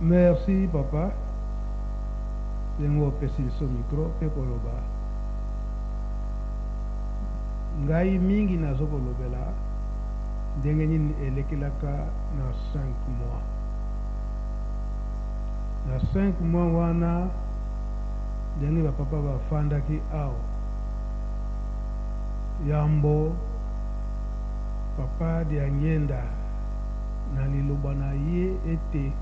Merci papa ndenge opesi biso micro pe koloba ngai mingi nazo kolobela ndenge nini elekelaka na 5 mois na 5 mois wana ndenge ba papa bafandaki awa yambo papa Diangienda na liloba na ye ete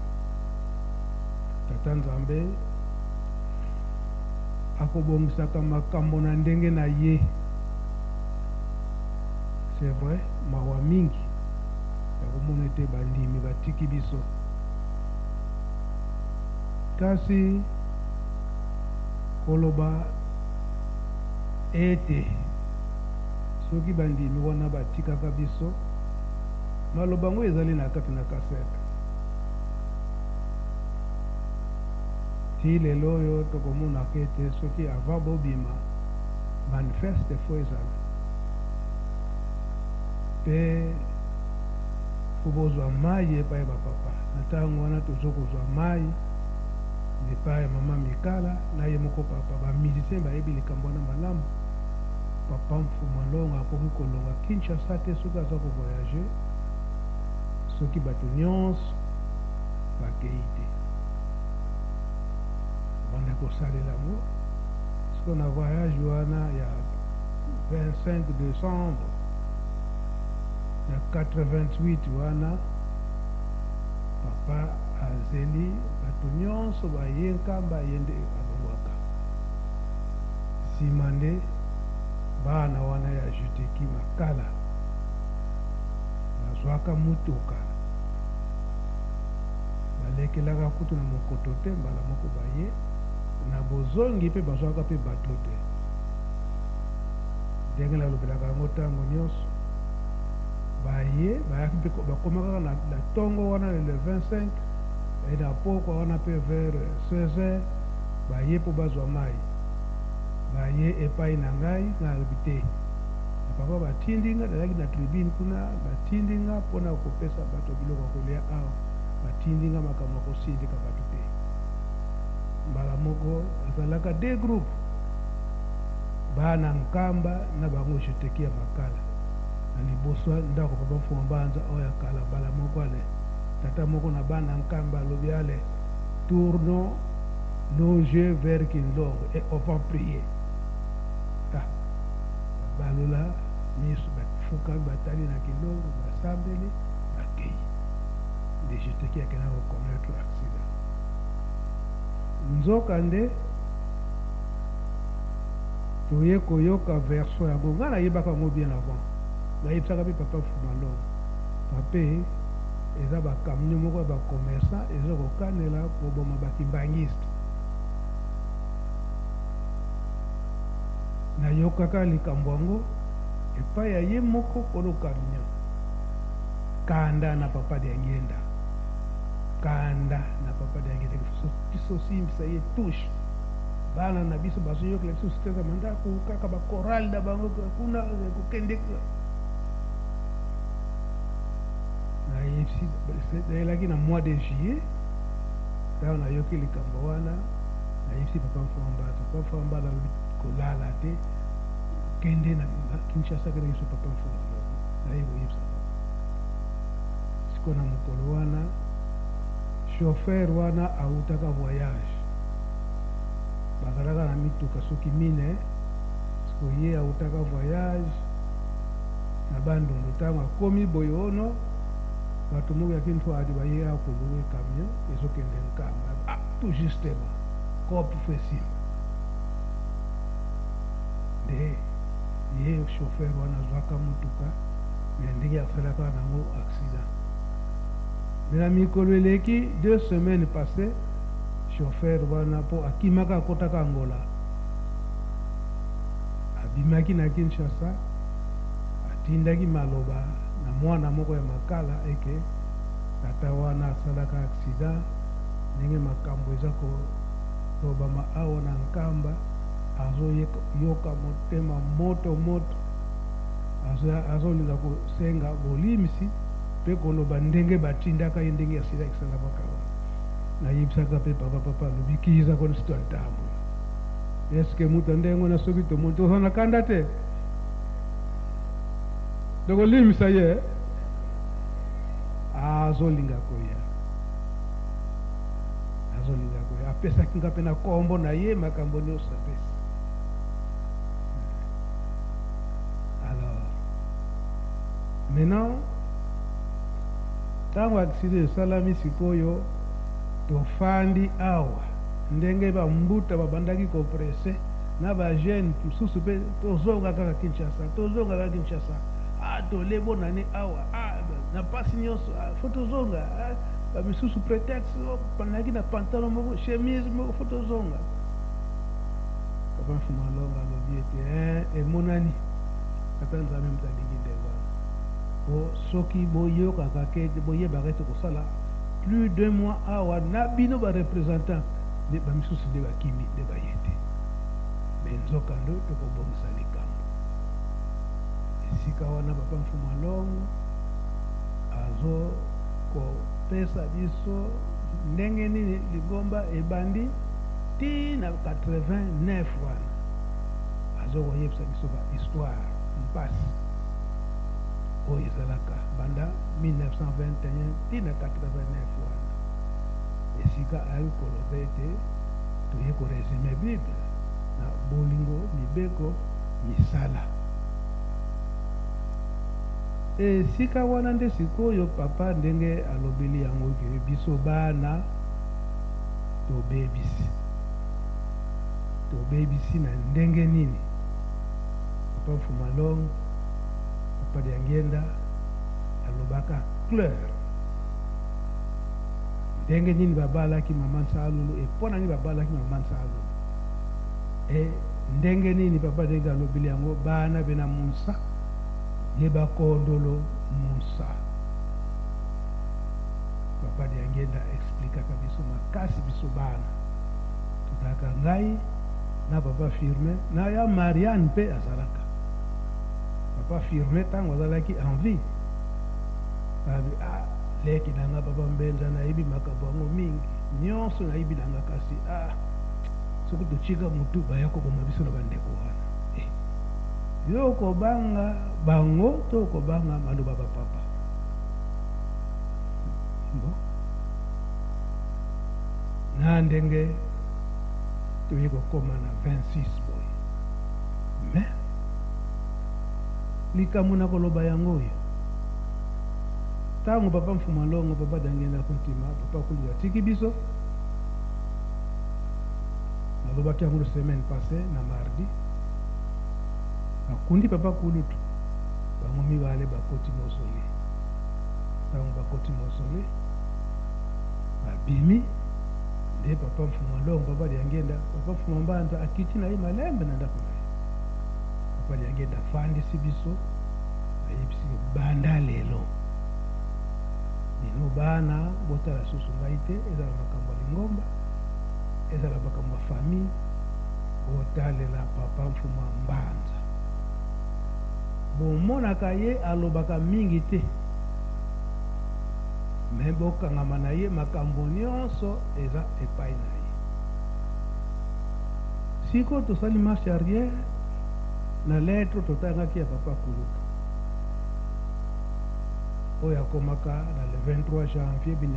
Tata Nzambe akobongisaka makambo na ndenge na ye. C'est vrai, mawa mingi ya komona ete bandimi batiki biso. Kasi koloba ete soki bandimi wana batikaka biso, Maloba yango ezali na kati na cassette. Tii lelo oyo tokomonaka ete soki avant bobima manifeste faut ezala pe faut bozwa mayi epai ya ba papa. Na tango wana tozo kozwa mayi epai ya mama Mikala na ye moko papa. Ba musiciens bayebi likambo wana malamu. Papa Mfuma Longa akoki kolonga Kinshasa te soki aza ko voyager soki batu nionso bakeyi te. Abanda kosalela yango sikoyo na voyage wana ya 25 decembre ya 88 wana papa azeli batu nionso baye Nkamba ye nde alongwaka. Sima nde bana wana ya Judeki Makala bazwaka mutuka, balekelaka kutu na mokoto te, mbala moko baye na bozongi pe bazwaka pe bateau te. Ndenge nalobelaka yango tango nionso, baye bayaki pe bakoma kaka na tongo wana le 25 et na pokwa wana pe vers 16 heures Baye mpo bazwa mayi. Baye epayi na ngai, ngai nalobi te. Ba papa batindi nga, nazalaki na tribune kuna, batindi nga mpo na kopesa bato biloko ya kolia awa, batindi nga makambo ya kosindika bato te. Mbala moko bazalaka deux groupes, bana Nkamba na bango Jeteki ya Makala. Na liboso ya ndako papa Mfuma Mbanza oyo ya kala, mbala moko ale tata moko na bana Nkamba alobi ale tournons nos yeux vers Kinlongo et on va prier. Ah, babalola miso, bafukami, batali na Kinlongo, basambeli, bakei. Nde Jeteki akenda ko commettre accident. Nzoka nde toye koyoka version yango, ngai nayebaka yango bien avant, nayebisaka mpe papa Fumalongo, pape Eza ba camion moko ya ba commerçant ezo kokanela koboma ba kimbanguiste. Nayokaka likambo yango epai ya ye moko kolo camion. Kanda na papa Diangienda. Kanda na papa Diangienda biso simbisa ye touche. Bana na biso bazoyokela biso stress ya mandako kaka ba chorale na bango kuna kokende. Nayelaki na mois de juillet ntango nayoki likambo wana, nayebisi papa Mfamba. Papa Mfamba alobi kolala te, kende na Kinshasa, kende biso papa Mfamba. Naye koyebisa papa sikoyo na mokolo wana chauffeur wana awutaka voyage, bazalaka na mituka soki mine, sikoyo ye awutaka voyage na Bandundu. Tango akomi boye ono bato moko ya Kintwadi baye awa ko louer camion ezo kende Nkamba. Ah tout justement coop faut esimba. Nde ye chauffeur wana azwaka mutuka mais ndenge asalaka nango accident. Mais na mikolo eleki deux semaines passees chauffeur wana po akimaka akotaka Angola abimaki na Kinshasa Atindaki maloba na mwana moko ya Makala eke tata wana asalaka accident ndenge makambo eza kolobama awa na Nkamba azo yoka motema moto moto azolinga kosenga bolimbisi pe koloba ndenge batindaka ye ndenge accident esalamaka wana. Nayebisaka mpe papa, papa alobi kiza koni sito ntambo. Eske moto ya ndenge wana soki tomoni toza na kanda te? Tokolimisa ye azolinga koya, azolinga koya. Apesaki nga mpe na kombo na ye makambo nyonso apesi. Alors maintenant ntango accident esalami sikoyo, tofandi awa ndenge ba mbuta babandaki ko presse na ba jeune mosusu mpe tozonga kaka Kinshasa, tozonga kaka Kinshasa. Ah, tole bonane awa, ah, na pasi nyonso, ah, faut tozonga. Ah, ba misusu prétexte, oh, bandaki na pantalon moko, chemise moko, faut tozonga. Papa Mfumu Alonga alobi ete eh, emonani tata Nzambe moto alingi ndenge wana, po soki boyokaka ke boyebaka ete kosala plus d'un mois awa na bino ba representant nde ba misusu nde bakimi nde baye te, mais nzokando tokobongisa likambo esika wana. Papa Mfumu Alongo azo kopesa biso ndenge nini lingomba ebandi ti na 89 wana, azo koyebisa biso ba histoire mpasi oyo ezalaka banda 1921 ti na 89 wana, esika ayaki koloba ete toye koresume Bible na bolingo, mibeko, misala. Esika wana nde sikoyo papa ndenge alobeli yango ke biso bana tobebisi, tobebisi na ndenge nini? Papa Mfumu Alongo, Papa Diangienda alobaka clair ndenge nini babalaki mama Nsalulu e mpo na nini babalaki mama Nsalulu e ndenge nini papa ndenge alobeli yango bana bena Musa ye bakondolo Musa. Papa Diangienda explikaka biso makasi, biso bana tozalaka, ngai na papa Firmin na ya Marianne mpe azalaka. Papa Firmin ntango azalaki en vie, abi ah, leki na nga papa Mbenza, nayebi makambo yango mingi nyonso nayebi na nga, kasi ah, soki totika motu baya koboma biso na bandeko wana eh, yo kobanga bango to kobanga maloba bapapa. Bon, na ndenge toye kokóma na 26 boye, mais likambo na koloba yango oyo, ntango papa Mfumu Alongo, papa Diangienda Kuntima, papa Kulutu atiki biso, nalobaki yango semaine passée na mardi, bakundi papa Kulutu, bango mibale bakoti mausolée. Ntango bakoti mausolée, babimi nde papa Mfumu Alongo, papa Diangienda, papa Mfumu Mbanza akiti na ye malembe na ndako na ye. Papa Diangienda afandisi biso, ayebisi banda lelo bino bana botala susu ngai te, ezala makambo ya lingomba, ezala makambo ya famille, botalela papa Mfumu Mbanza. Bomonaka ye alobaka mingi te, me bokangama na ye, makambo nyonso eza epai na ye. Sikoyo tosali marche arrière na lettre totangaki ya papa Kulutu oyo akomaka na le 23 janvier 1991,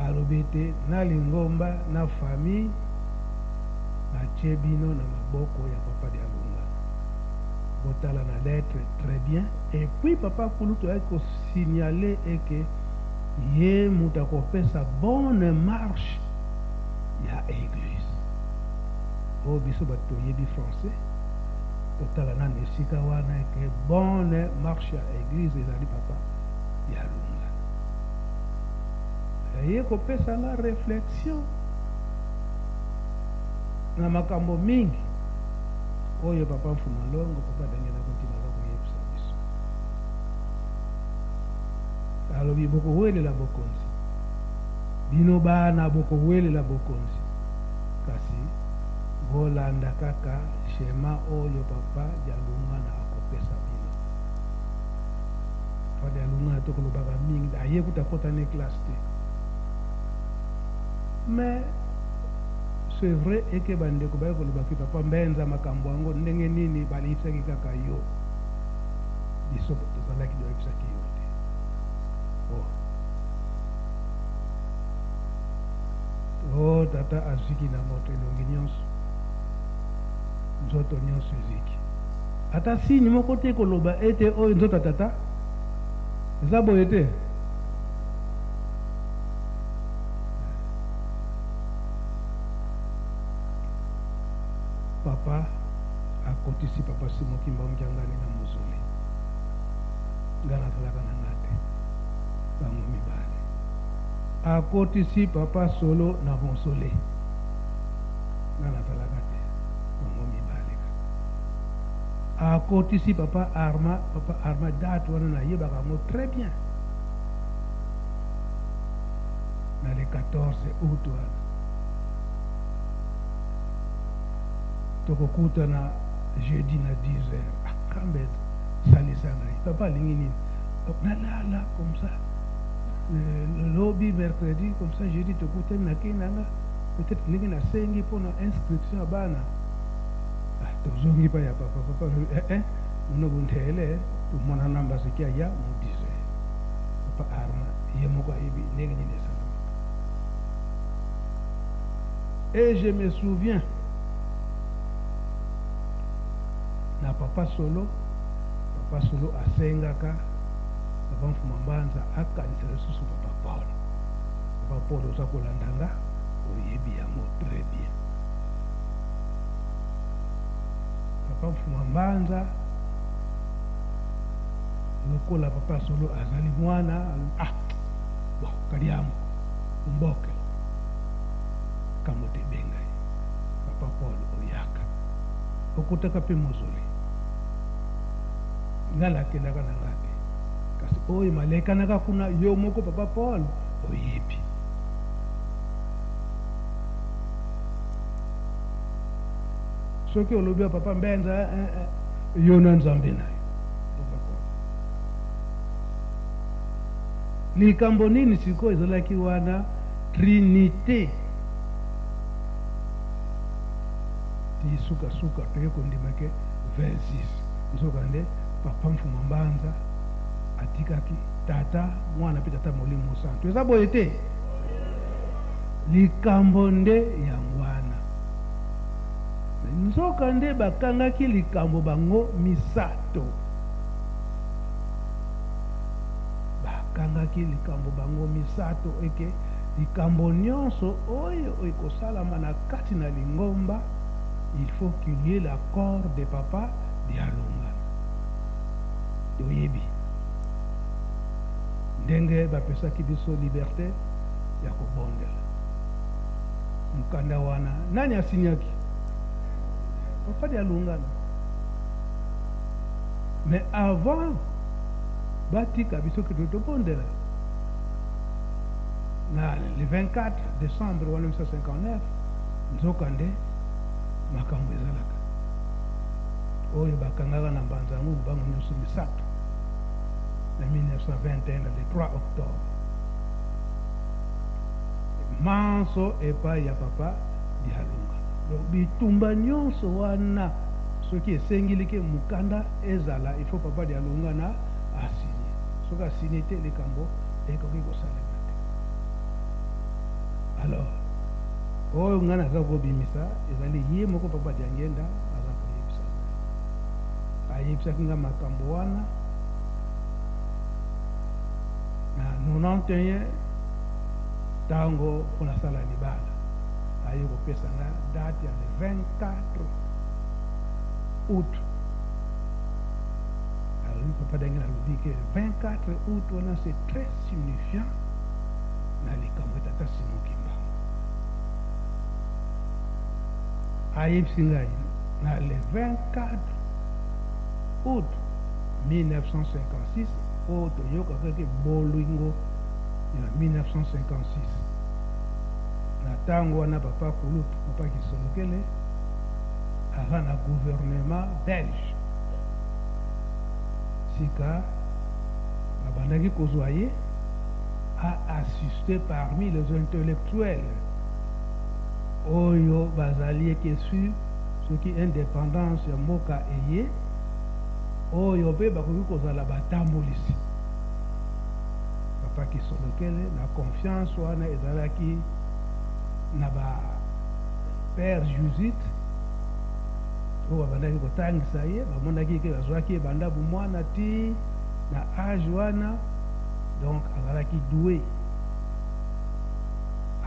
alobi ete na lingomba na famille natie bino na maboko ya papa Dialungana. Botala na lettre très bien. Et puis papa Kulutu ayaki kosignale eke ye moto akopesa bonne marche ya église. Oyo biso bato toyebi français, totala nanu esika wana eke bonne marche ya église ezali papa Dialungana. Aye kopesa nga réflexion na makambo mingi oyo papa Mfumu Alongo, papa Diangienda Kuntima aza koyebisa biso. Alobi bokowelela bokonzi, bino bana bokowelela bokonzi, kasi bolanda kaka schéma oyo papa Dialungana akopesa bino. Papa Dialungana Dialungana tokolobaka mingi, aye kutu akota ne classe te. Mais c'est vrai eke bandeko baye koloba ke papa Mbenza makambo yango ndenge nini baleyisaki kaka yo, biso tozalaki toyebisaki yo te. Oh. Oh, tata aziki na moto elongi nyonso, nzoto nyonso eziki, ata signe moko te koloba ete oyo nzoto ya tata eza boye te. Papa akotisi papa Simon Kimbangu Kiangani na mozole, nga nazalaka na nga te, bango mibale. Akotisi papa Solo na mozole, nga nazalaka te, bango mibale kaka. Akotisi papa Arma, papa Arma date wana nayebaka yango très bien, na le 14 août wana tokokutana jeudi na 10 heures. Ah, kambe salisa ngai papa alingi nini, nalala comme ça lobi mercredi comme ça jeudi tokutani, nakei na nga peut-être ndenge nasengi mpona inscription ya bana. Ah, tozongi pa ya papa, papa eh, eh, muno buntele tumona namba soki aya mu 10 heures. Papa Arma ye moko ayebi ndenge nini esalamaka. Et je me souviens na papa Solo, papa Solo asengaka papa Mfuma Mbanza akanisa lisusu papa Paul. Papa Paul oza kolanda nga, oyebi yango très bien. Papa Mfuma Mbanza lokola papa Solo azali mwana, ah bon kaliambo mboke kambo te benga ye papa Paul oyaka okotaka mpe mozole, nga nakendaka na nga te, kasi oyo malekanaka kuna yo moko papa Paul oyebi. Soki olobi ya papa Mbenza eh, eh, yo na Nzambe na yo papa Paul. Likambo nini sikoyo ezalaki wana? Trinite. Ti sukasuka toye kondima ke 26 nzokande papa Mfuma Mbanza atikaki Tata, Mwana mpe Tata Molimo Mosantu. Eza boye te? Likambo nde yango wana. Nzokande bakangaki likambo bango misato. Bakangaki likambo bango misato eke likambo nyonso oyo ekosalama na kati na lingomba, il faut qu'il y ait l'accord de papa Dialungana. Toyebi ndenge bapesaki biso liberte ya kobondela. Mokanda wana nani asignaki? Papa Dialungana. Mais avant batika biso ke tobondela na le 24 décembre 1959, nzokande makambo ezalaka oyo bakangaka na Mbanza Ngungu bango nyonso misato na 1921 na le 3 octobre, manso epai ya papa Dialunga. Donc bitumba nyonso wana soki esengeli ke mokanda ezala, il faut papa Dialunga na asigne. Soki asigne te, likambo ekoki kosalema te. Alors oyo ngai naza kobimisa ezali ye moko papa Diangenda aza koyebisa ngai. Ayebisaki ngai makambo wana na 91 ntango mpo nasala libala, aye kopesa nga date ya le 24 août. Alobi papa Daniel alobi ke 24 août wana c'est très signifiant na likambo ya tata Simon Kimbangu. Ayebisi ngai na le 24 août 1956 oyo toyokaka ke bolingo ya 1956, na ntango wana papa kulutu papa Kisolokele aza na gouvernement belge. Sika babandaki Babandaki kozwa ye a assister parmi les intellectuels oyo bazali eke sur soki independance ya mboka eye, oyo mpe bakoki kozala batambolisi. Papa Kisolokele na confiance wana ezalaki na ba pères Jésuites oyo babandaki kotangisa ye, bamonaki ke bazwaki ye banda bomwana ti na age wana, donc azalaki doue,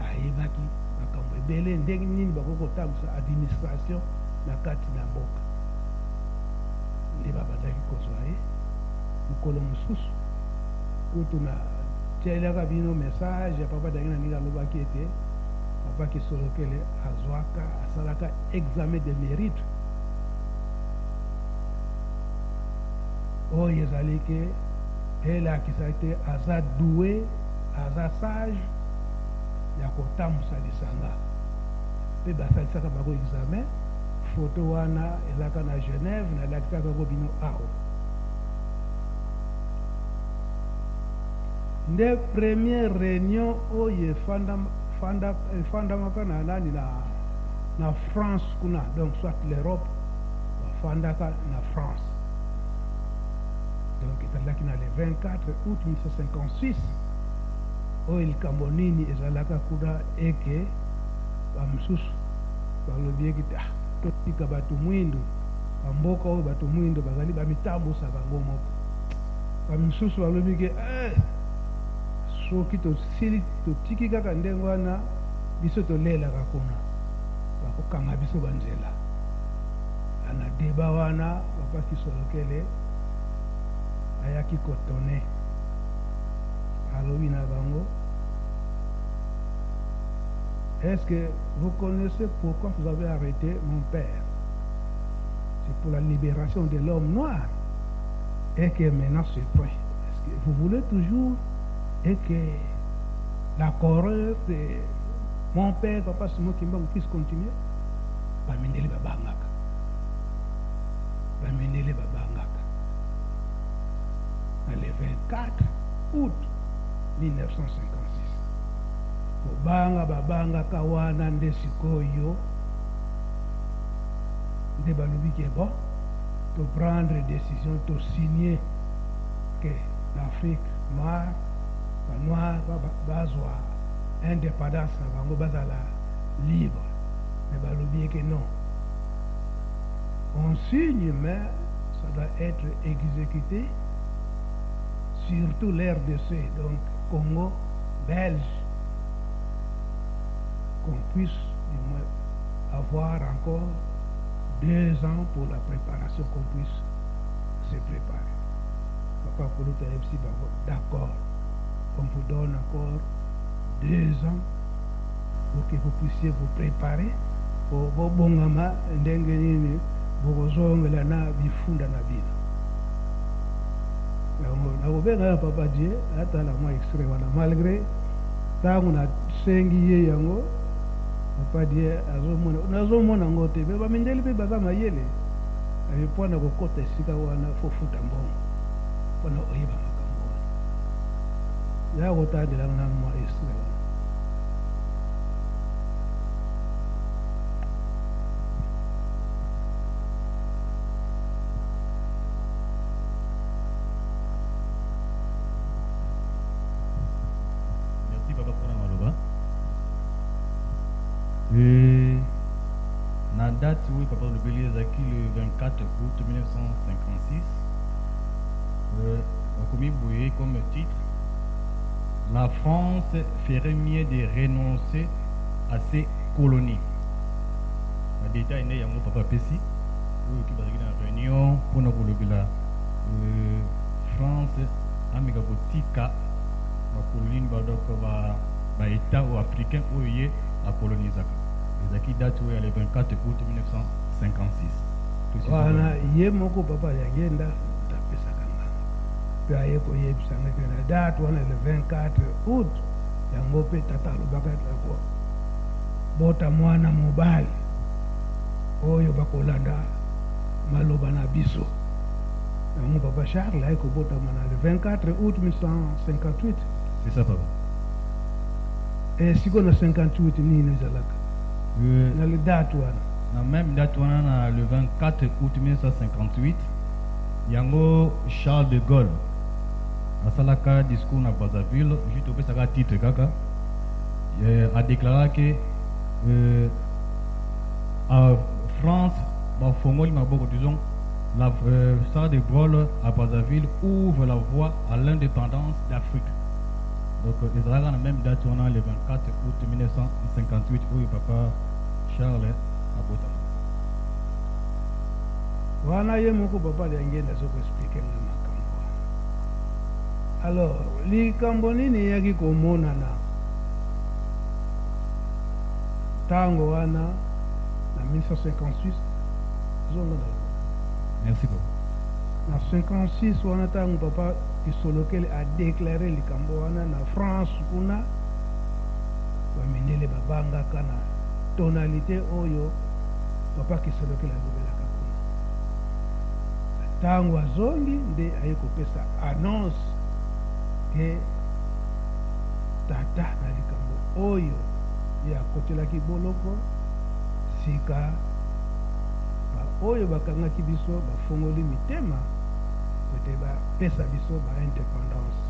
ayebaki makambo ebele ndenge nini bakoki kotambwisa administration na kati na mboka. Nde babandaki kozwa ye. Mokolo mosusu kutu na tielaka bino message ya papa Daniel ndenge alobaki ete papa Kisolokele azwaka asalaka examen de mérite oyo ezali ke elakisa te aza doue, aza sage ya kotambusa lisanga, mpe basalisaka bango examen. Photo wana ezalaka na Genève, nalakisaka yango bino awa. Nde première réunion oyo efandamaka na nani na France kuna, donc soit l'Europe, bafandaka na France. Donc ezalaki na le 24 août 1956. Oyo likambo nini ezalaka kuna eke bamosusu balobi eke ah, totika bato mwindu, bamboka oyo bato mwindo bazali bamitambusa bango moko. Bamisusu balobi ke eh, soki tosili totiki kaka ndenge wana, biso tolelaka kuna, bakokanga biso banzela. Na deba wana papa Kisolokele ayaki kotone, alobi na bango: est-ce que vous connaissez pourquoi vous avez arrêté mon père? C'est pour la libération de l'homme noir. Et que maintenant c'est prêt. Est-ce que vous voulez toujours et que la corruption de mon père, papa Simon Kimbangu, puisse continuer? Bamindele babangaka. Bamindele babangaka. Le 24 août 1956. Kobanga babangaka wana nde sikoyo nde balobi ke bon, to prendre décision, to signer ke l'Afrique noire, ba noir bazwa indépendance na bango, bazala libre. Mais balobi ke non, on signe mais ça doit être exécuté, surtout l'RDC, donc Congo belge, qu'on puisse du moins avoir encore 2 ans pour la préparation, qu'on puisse se préparer. Papa Kulutu ayebisi bango: d'accord, on vous donne encore 2 ans pour que vous puissiez vous préparer, po bobongama ndenge nini bokozongela na bifunda na bino. Yango nakobenga ya papa Die atala mwa extrait wana, malgré ntango nasengi ye yango, papa Die azomona, nazomona yango te. Me bamindeli mpe baza mayele, mpona kokɔta esika wana fo futa mbongo mpona oyeba makambo wana. Ya kotandelanga nanu mwa extrait wana. Merci papa mpona maloba. Et na date oyo papa olobeli ezalaki le 24 août 1956. Bakomi boye comme titre: la France ferait mieux de renoncer à ses colonies. Badétail nde yango papa apesi oyo ki bazalaki na réunion mpona kolobela France ameka kotika bakoloni, donc baétat oyo africain oyo ye akolonisaka. Ezalaki date oyo ya le 24 août 1956. Wana ye moko papa Yangenda apesaka nga mpe aye koyebisa nga ke na date wana, le 24 août yango mpe tata alobaka ko bota mwana mobali oyo bakolanda maloba na biso. Yango papa Charles aye kobotama na le 24 août 1958. C'est ça, papa. Eh, sikoyo na 58 nini ezalaka? Na le date wana. Na même date wana, na le 24 août 1958, yango Charles de Gaulle asalaka discours na Brazzaville, juste opesaka titre kaka, adéclaraki à France bafongoli maboko, disons la Charles de Gaulle à Brazzaville ouvre la voie à l'indépendance d'Afrique. Donc ezalaka na même date wana, le 24 août 1958, oyo papa Charles abotama. Wana ye moko papa Liangenda azokoexpliquer nga makambo wana. Alors, likambo nini eyaki komonana ntango wana na 1956? Zonga na Merci papa. Na 56 wana, ntango papa Kisolokele adéclarer likambo wana na France kuna, bamindele babangaka na tonalité oyo papa Kisolokele alobelaka kuna. Ntango azongi nde aye kopesa annonce ke tata na likambo oyo ye akotelaki boloko, sika baoyo bakangaki biso bafongoli mitema ete bapesa biso baindépendance,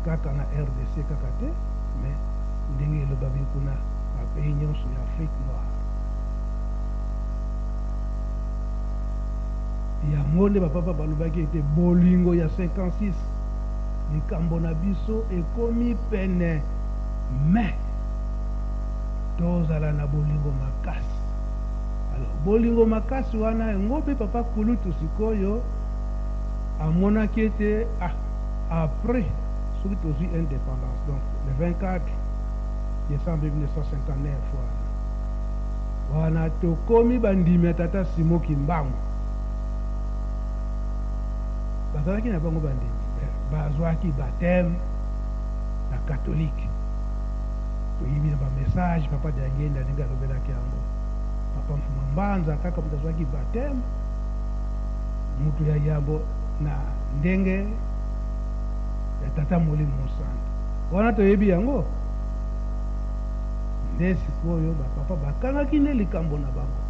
kaka na RDC kaka te, mais ndenge elobami kuna, bapays nyonso ya Afrique noire. Yango nde bapapa balobaki ete bolingo ya 56, likambo na biso ekomi pene, mais tozala na bolingo makasi. Alors, bolingo makasi wana, yango mpe papa kulutu sikoyo amonaki ete ah, après soki tozwi indépendance, donc le 24 décembre 1959 wana tokomi bandimi ya tata Simo Kimbangu. Bazalaki na bango bandimi, bazwaki baptême na catholique. Toyebi na bamessage papa Diangenda ndenge alobelaki yango. Papa Mfuma Mbanza kaka moto azwaki baptême, mutu ya yambo na ndenge ya tata Molimo Mosantu wana, toyebi yango. Nde sikoyo bapapa bakangaki nde likambo na bango.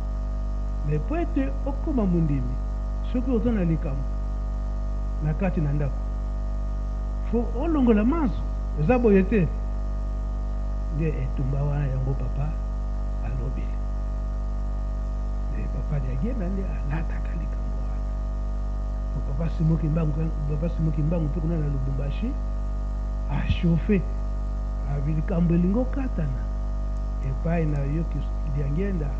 Mais po ete okóma mondimi, soki oza na likambo na kati na ndako, fo olongola manso. Eza boye te? Nde etumba wana yango papa alobi. Nde papa Diagienda nde alataka likambo wana. Po papa Simo Kimbangu, papa Simo Kimbangu mpe kuna na Lubumbashi achauffe likambo elingi okatana epai na yo Diangenda,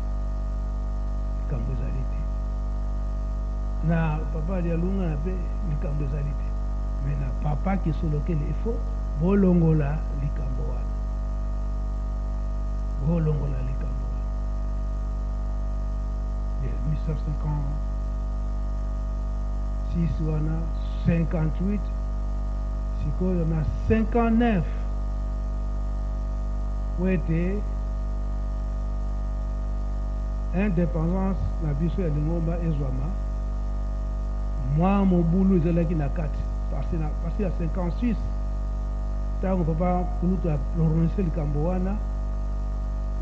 likambo ezali te. Na papa Dialungana mpe likambo ezali te, mais na papa Kisolokele, il faut bolongola likambo wana, bolongola likambo wana. De 1956 wana, 58, sikoyo na 59, po ete indépendance na biso ya lingomba ezwama, mwa mobulu ezalaki na kati parce ya 56, ntango papa kulutu aprononcer likambo wana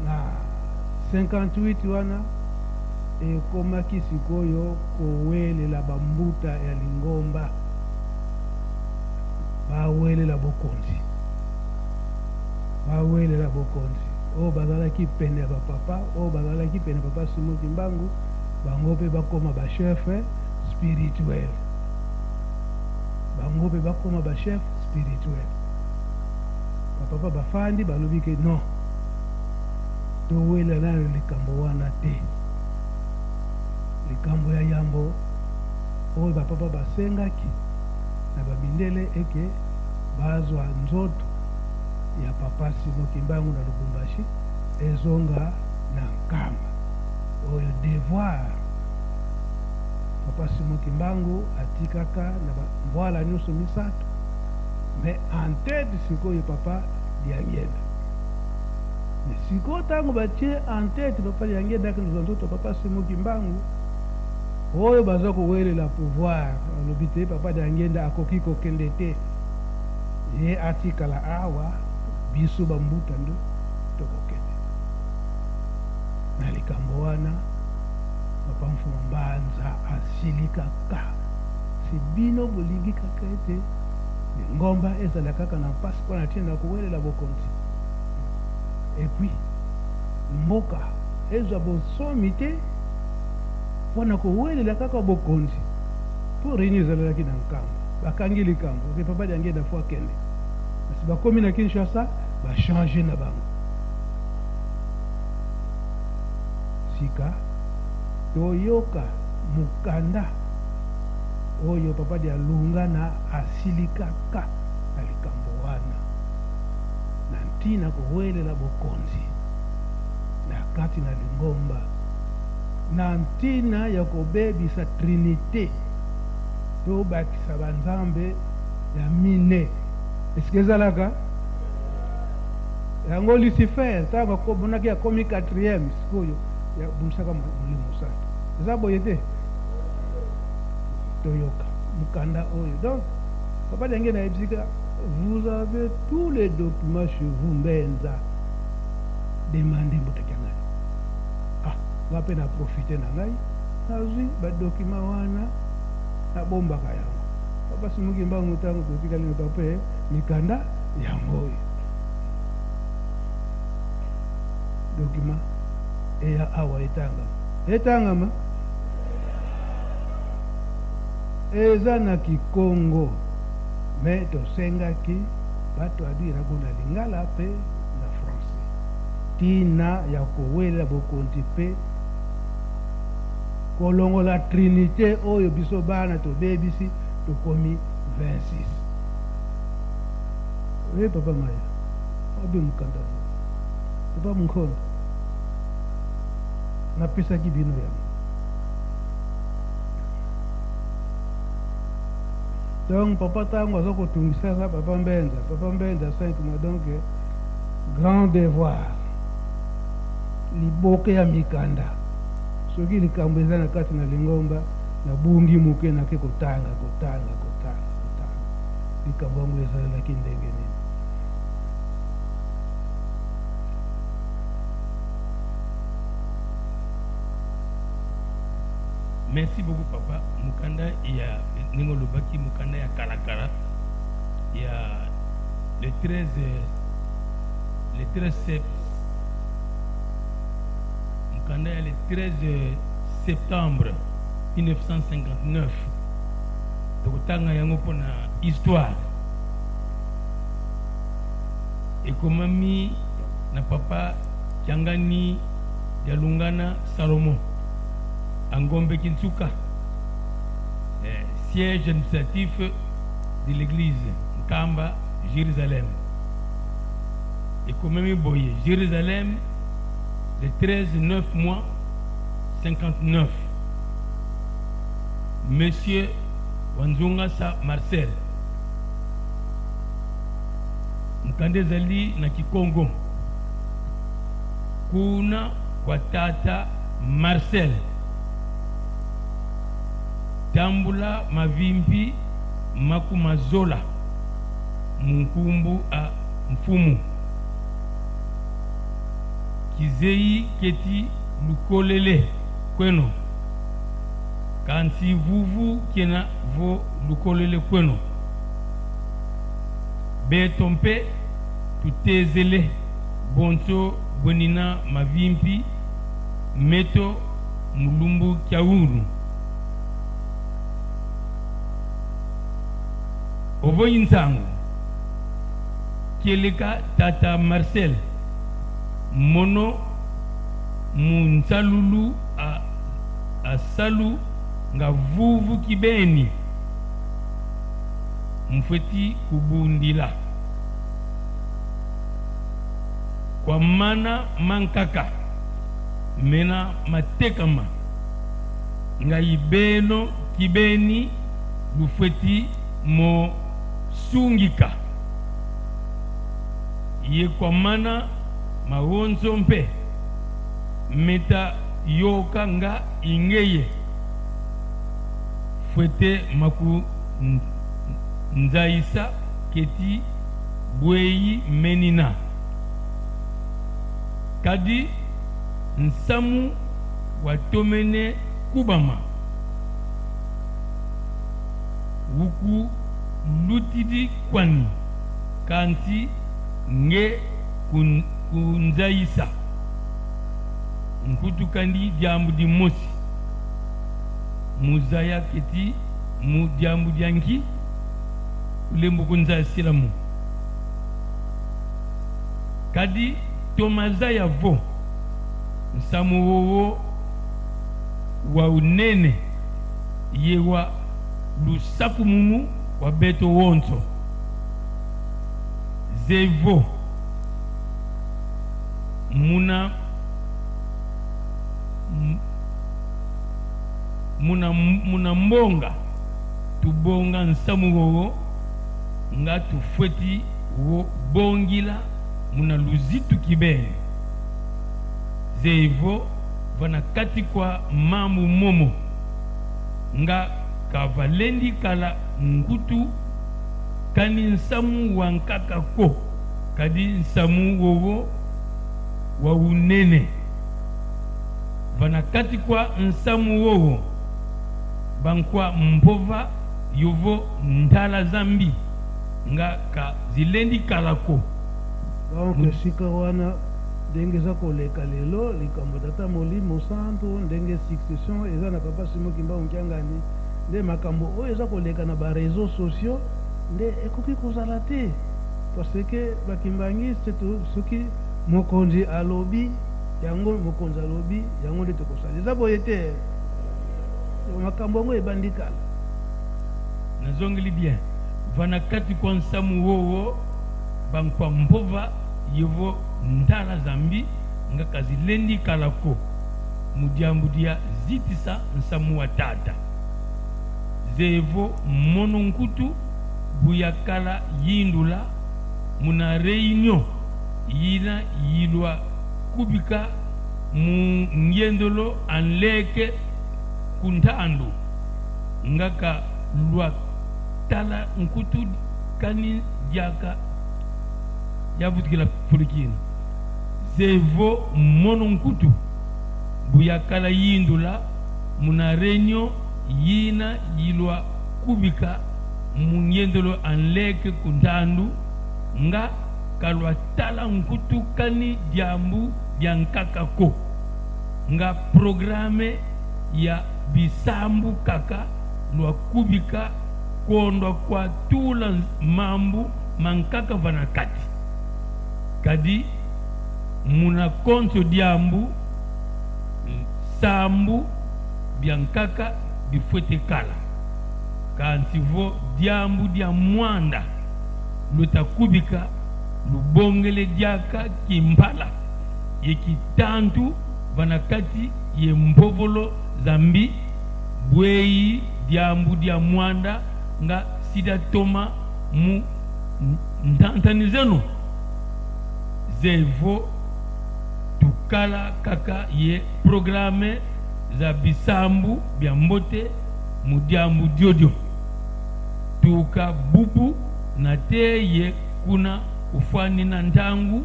na 58 wana, ekomaki sikoyo kowelela bambuta ya lingomba, bawelela bokonzi, bawelela bokonzi. Oyo bazalaki pene ya bapapa, oyo bazalaki pene ya papa Simo Kimbangu, bango mpe bakóma bachef spirituel, bango mpe bakóma bachef spirituel. Bapapa bafandi, balobi ke non, towela nano likambo wana te. Likambo ya yambo oyo bapapa basengaki na bamindele eke bazwa nzoto ya papa Simo Kimbangu na Lubumbashi, ezonga na Nkamba, oyo devoir papa Simo Kimbangu atikaka na bambwala nyonso misato, mais en tête sikoyo papa Diangenda. Mais sikoyo ntango batie en tête papa Diangenda akende kozwa nzoto papa Simo Kimbangu. Oyo baza kowelela pouvoir balobi te Papa Diangienda akoki kokende te, ye atikala awa, biso ba mbuta nde tokokende. Na likambo wana Papa Mfuma Mbanza asilikaka, si bino bolingi kaka ete lingomba ezala kaka na mpasi mpo na ntina ya kowelela bokonzi et puis mboka ezwa bonsomi te mpo na kowelela kaka bokonzi mpo reunion ezalalaki na Nkamba bakangi likambo ke Papa Diangienda faut akende kasi bakomi na Kinshasa ba changer na bango sika toyoka mokanda oyo Papa Dialungana asilikaka na likambo wana na ntina kowelela bokonzi na kati na lingomba na ntina ya kobebisa Trinite, tobakisa banzambe ya mine. Esika ezalaka yango Lucifer ntango akomonaki akomi quatrième, sikoyo abunisaka Molimo Santu. Eza boye te? Toyoka mokanda oyo. Donc Papa Diangienda ayebisika, vous avez tous les documents chez vous Mbenza, demandez Mbuta Kiangani. Ah, nga pe na profiter na ngai, nazui ba documents wana, nabombaka yango. Papa Simon Kimbangu tango totikali na papa eh, mikanda yango oyo. Document eya awa etangama. Etangama? Eza na kikongo mais tosengaki ba traduire yango na lingala pe na français. Tina ya kowelela bokonzi pe kolongola trinite oyo biso bana tobebisi tokomi 26. Oye papa Maya, wapi mokanda yango? Papa Munkondo, napesaki bino yango. Donc papa tango aza kotungisaka papa Mbenza, papa Mbenza 5 mois donc Grand devoir, liboke ya mikanda. Soki likambo eza na kati na lingomba, nabungi moke, nake kotanga, kotanga, kotanga, kotanga. Likambo yango ezalelaki ndenge nini? Merci beaucoup papa. Mukanda ya ndenge olobaki mukanda ya kala kala ya le 13 le 13 sept mokanda ya le 13 septembre 1959 tokotanga yango mpo na histoire ekomami na papa Kiangani Dialungana Salomon Angombe Kinsuka eh, siège administratif de l'église Nkamba Jérusalem ekomami boye Jérusalem le 13 9 mois 59 Monsieur Wanzongasa Marcel mokanda ezali na Kikongo kuna kwa tata Marcel tambula mavimpi makumazola munkumbu a mfumu kizeyi keti lukolele kweno kansi vuvu kena vo lukolele kweno beto mpe tutezele bonso bwenina mavimpi meto mulumbu kyauru. Ovoyi nsango kieleka tata Marcel mono mu nsalulu a asalu nga vuvu kibeni mfueti kubundila kwa mana mankaka mena matekama ngai beno kibeni lufweti mo sungika ye kwa mana mawonzo mpe meta yoka nga ingeye. Fwete maku nzaisa keti bweyi menina. Kadi nsamu wa tomene kubama wuku lutidi kwani kanti nge kunzaisa nkutu kandi diambu dimosi muzaya keti mu diambu dia nki kulembu kunzasila mu kadi tomazaya vo nsamu wowo wa unene ye wa lusaku munu wa beto wonso zevo muna muna muna mbonga tubonga nsamu wowo nga tufweti wo bongila muna luzitu kibene zevo vana kati kwa mambu momo nga kavalendi kala nkutu kani nsamu wa nkaka ko kadi nsamu wowo wa unene vana kati kwa nsamu wowo bankwa mpova yovo ndala zambi nga ka zilendi kala ko. Donc esika wana ndenge eza koleka lelo likambo tata molimo santu ndenge succession eza na papa Simon Kimbangu Kiangani nde makambo oyo eza koleka na ba reseaux sociaux nde ekoki kozala te parce que ba kimbanguiste soki mokonzi alobi yango mokonzi alobi yango nde tokosala eza boye te makambo yango ebandi kala. Nazongeli bien vana kati kwa nsamu wowo bankwa mpova yevo ndala zambi nga kazilendi kala ko mudiambu dia zitisa nsamu wa tata zevo mono nkutu buya kala yindula muna reunion yina yilwa kubika mu ngendolo anleke kuntandu ngaka lwa tala nkutu kani diaka yavutukila fulikina zevo mono nkutu buyakala yindula muna reunion yina yilwa kubika mu ngendolo anleke kuntandu nga kalwa tala nkutu kani diambu dia nkaka ko nga programe ya bisambu kaka lwa kubika kuondwa kua tula mambu mankaka vana kati kadi muna konso diambu nsambu bia nkaka bifuete kala kansi vo diambu dia muanda luta kubika lubongele diaka kimpala ye kitantu vana kati ye mbovolo zambi bweyi diambu dia muanda nga sida toma mu ntantanizeno zevo tukala kaka ye programe za bisambu bia mbote mu diambu diodio tuka bubu na te ye kuna kufuanina ntangu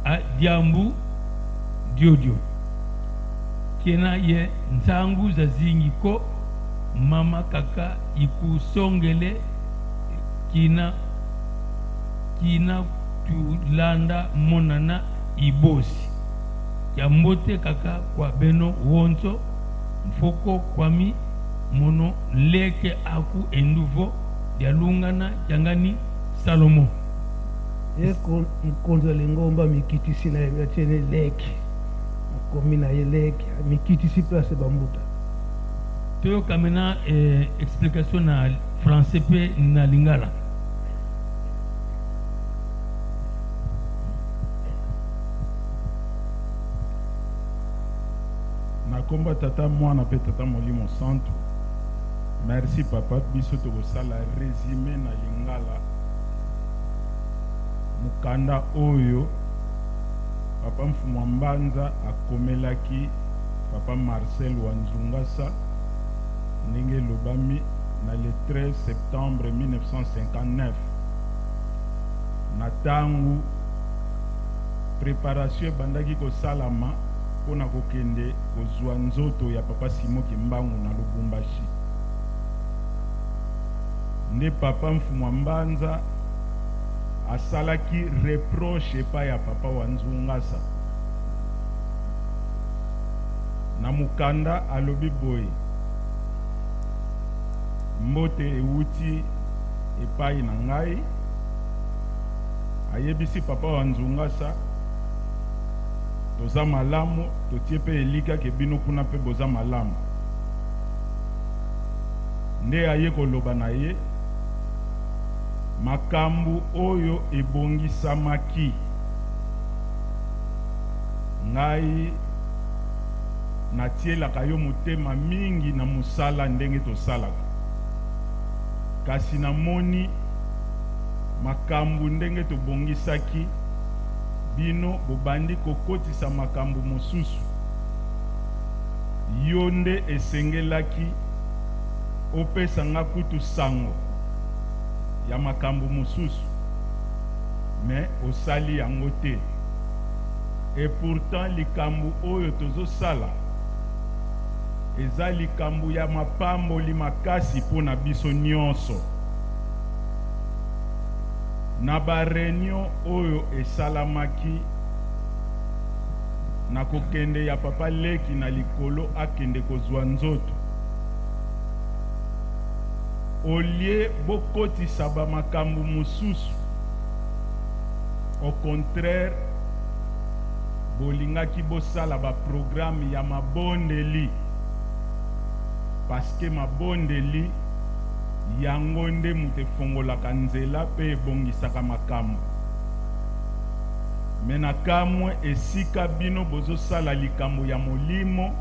a diambu diodio kena ye nsangu za zingi ko mama kaka ikusongele kina kina tulanda monana ibosi ya mbote kaka kwa beno wonso mfoko kwami mono leke aku enduvo dialungana kiangani Salomo. Ye mokonzi ya lingomba amikitisi na ye atie ne leki akomi na ye leki amikitisi place bambuta. Toyoka maintenant eh, explication na français pe na lingala. Na kombo ya Tata, Mwana pe Tata Molimo Santu. Merci papa, biso tokosala resume na lingala mokanda oyo papa Mfumu Mbanza akomelaki papa Marcel Wanzungasa. Ndenge elobami na le 13 septembre 1959, na tango preparation ebandaki kosalama mpo na kokende kozua nzoto ya Papa Simon Kimbangu na Lubumbashi, nde Papa Mfumua Mbanza asalaki reproche epai ya Papa wa Nzungasa. Na mokanda alobi boye, Mbote ewuti epayi na ngai. Ayebisi Papa wa Nzungasa, Toza malamu, totie pe elikya ke bino kuna pe boza malamu. Nde aye koloba na ye makambu oyo ebongisamaki. Ngai natielaka yo motema mingi na mosala ndenge tosalaka, kasi namoni makambu ndenge tobongisaki, bino bobandi kokotisa makambu mosusu. Yo nde esengelaki opesa nga kutu sango ya makambu mosusu, mais osali yango te. Et pourtant likambu oyo tozo sala eza likambu ya mapamboli makasi po na biso nionso. Na ba reunion oyo esalamaki na kokende ya papa leki na likolo akende kozua nzoto, au lieu bokotisa ba makambu mosusu, Au contraire, bolingaki bosala ba programmes ya mabondeli parce que mabondeli yango nde moto efongolaka nzela pe ebongisaka makambo. Mais nakamwe esika bino bozosala likambo ya molimo,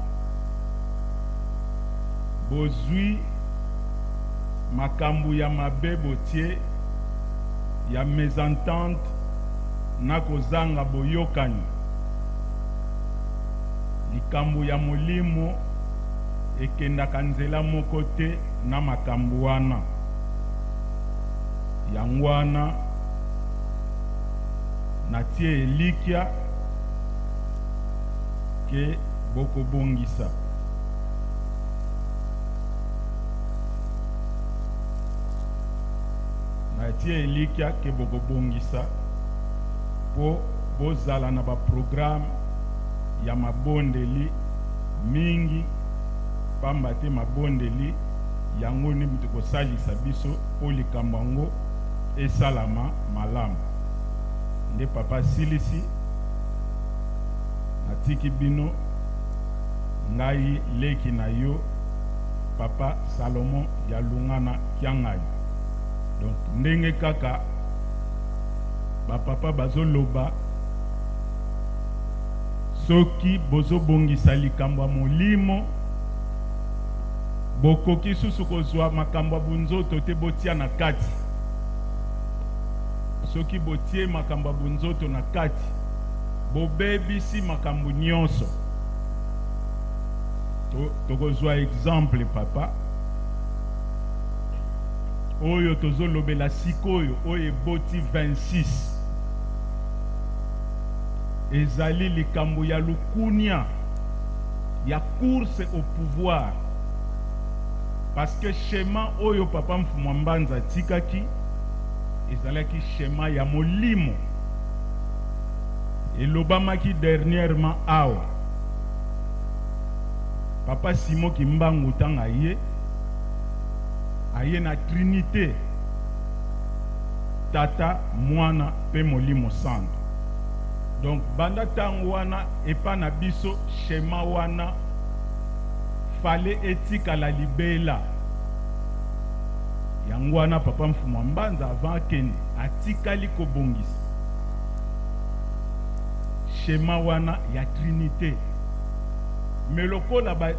bozui makambo ya mabe botie ya mesentente na kozanga boyokani. Likambo ya molimo ekendaka nzela moko te na makambo wana. Yango wana natie elikya ke bokobongisa. Natie elikya ke bokobongisa po bozala na ba programme ya mabondeli mingi, pamba te mabondeli yango nde moto ekosalisa biso po likambo yango esalama malamu. Nde papa asilisi, natiki bino, ngai leki na yo papa Salomon Dialungana Kiangani. Donc ndenge kaka ba papa bazo loba soki bozo bongisa likambo ya molimo bokoki susu kozua makambo ya bunzoto te botia na kati. Soki botie makambo ya bunzoto na kati bobebisi makambo nionso. Tokozua exemple papa. Oyo tozo lobela sikoyo oyo eboti 26 ezali likambo ya lukunia ya course au pouvoir parce que schema oyo papa Mfumua Mbanza atikaki ezalaki schema ya molimo elobamaki dernièrement awa papa Simon Kimbangu tanga ye Aye na Trinite, Tata, Mwana pe Molimo Santu. Donc banda tango wana epa na biso schema wana fallait etikala libela. Yango wana Papa Mfumua Mbanza avant akende atikali kobongisa schema wana ya Trinite. Mais lokola ba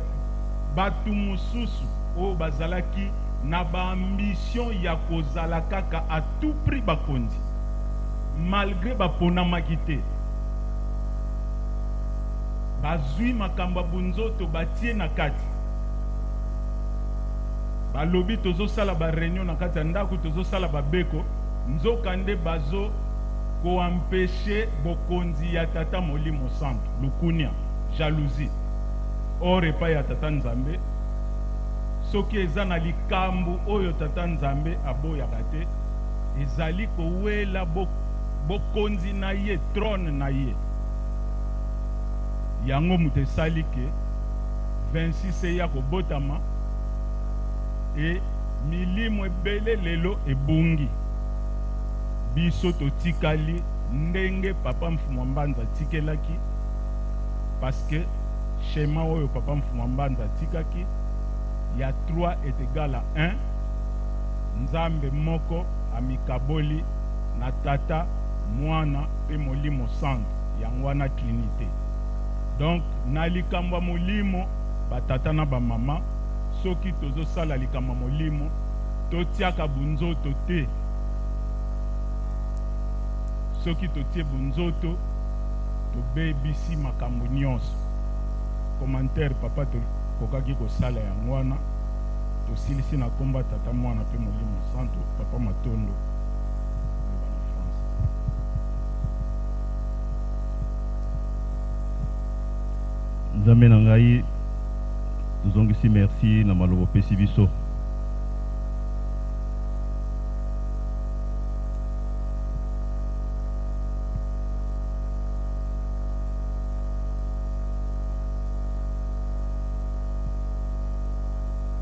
batu mosusu oyo bazalaki na ba ambition ya kozala kaka à tout prix bakonzi malgre baponamaki te, bazui makambo ya bunzoto batie na kati. Balobi tozosala ba reunion na kati ya ndako, tozosala babeko, nzoka nde bazo ko empecher bokonzi ya Tata Molimo Santu, lukunia, jalousie. Or epai ya Tata Nzambe, soki eza na likambu oyo Tata Nzambe aboyaka te, ezali kowela bokonzi na ye, trone na ye. Yango moto esali ke 26 eya kobotama et milimo ebele lelo ebungi. Biso totikali ndenge Papa Mfumua Mbanza atikelaki, parce que schema oyo Papa Mfumua Mbanza atikaki ya 3 est egal à 1, Nzambe moko amikaboli na Tata, Mwana pe Molimo Santu, yango wana Trinite. Donc na likambo ya molimo, ba tata na ba mama, soki tozosala likambo ya molimo, totiaka bunzoto te. Soki totie bunzoto, tobebisi makambo nionso. Commentaire papa tokokaki kosala yango wana. Tosilisi na kombo ya Tata, Mwana pe Molimo Santu. Papa matondo. Loba na français. Nzambe na ngai, tozongisi merci na maloba opesi biso.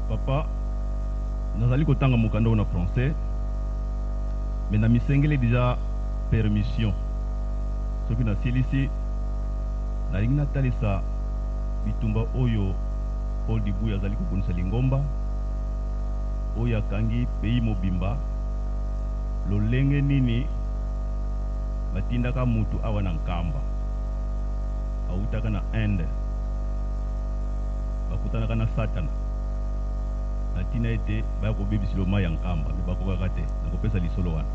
Papa, nazali kotanga mokanda oyo na français, mais namisengeli dejà permission. Soki nasilisi, nalingi natalisa bitumba oyo Paul Dibuya azali kobundisa lingomba oyo akangi pays mobimba, lolenge nini batindaka mutu awa na Nkamba, awutaka na Inde, bakutanaka na Satana na tina ete baya kobebisilo mayi ya Nkamba, mais bakokaka te. Nakopesa lisolo wana.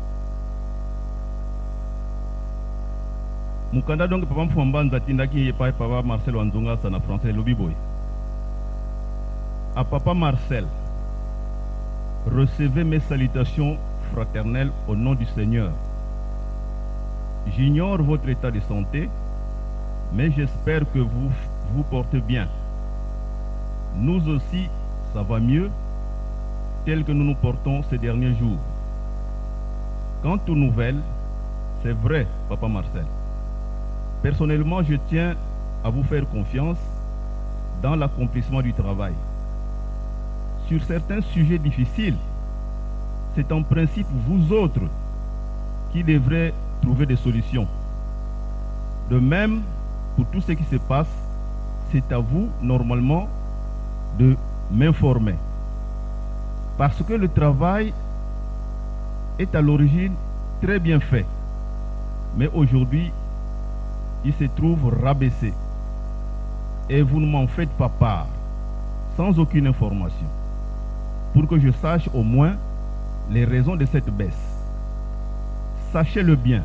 Mokanda donc Papa Mfuma Mbanza atindaki epai Papa Marcel Wanzongasa na français elobi boye, A Papa Marcel, recevez mes salutations fraternelles au nom du Seigneur. J'ignore votre état de santé, mais j'espère que vous vous portez bien. Nous aussi, ça va mieux, tel que nous nous portons ces derniers jours. Quant aux nouvelles, c'est vrai, Papa Marcel. Personnellement, je tiens à vous faire confiance dans l'accomplissement du travail. Sur certains sujets difficiles, c'est en principe vous autres qui devrez trouver des solutions. De même, pour tout ce qui se passe, c'est à vous, normalement, de m'informer. Parce que le travail est à l'origine très bien fait. Mais aujourd'hui, il se trouve rabaissé. Et vous ne m'en faites pas part, sans aucune information, pour que je sache au moins les raisons de cette baisse. Sachez-le bien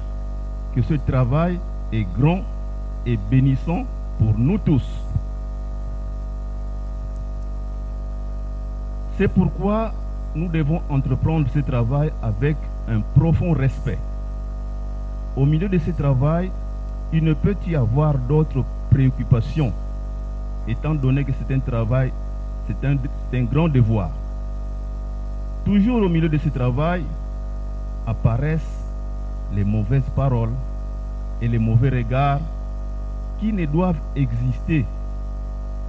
que ce travail est grand et bénissant pour nous tous. C'est pourquoi nous devons entreprendre ce travail avec un profond respect. Au milieu de ce travail, il ne peut y avoir d'autres préoccupations, étant donné que c'est un travail, c'est un, un grand devoir. Toujours au milieu de ce travail apparaissent les mauvaises paroles et les mauvais regards qui ne doivent exister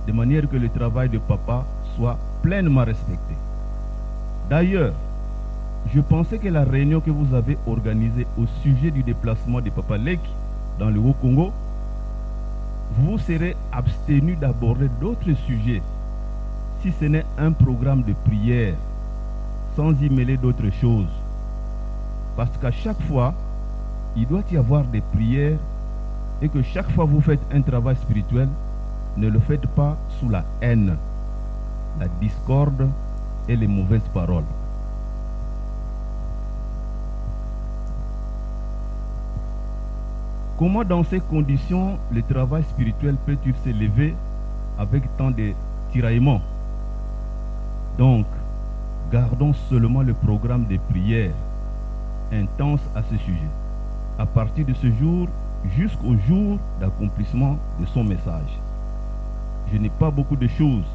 de manière que le travail de papa soit pleinement respecté. D'ailleurs, je pensais que la réunion que vous avez organisée au sujet du déplacement de Papa Leki dans le Haut-Congo, vous serez abstenu d'aborder d'autres sujets, si ce n'est un programme de prière, sans y mêler d'autres choses. Parce qu'à chaque fois, il doit y avoir des prières et que chaque fois vous faites un travail spirituel, ne le faites pas sous la haine, la discorde et les mauvaises paroles. Comment dans ces conditions le travail spirituel peut-il s'élever avec tant de tiraillements? Donc, Gardons seulement le programme de prière intense à ce sujet. À partir de ce jour jusqu'au jour d'accomplissement de son message. Je n'ai pas beaucoup de choses.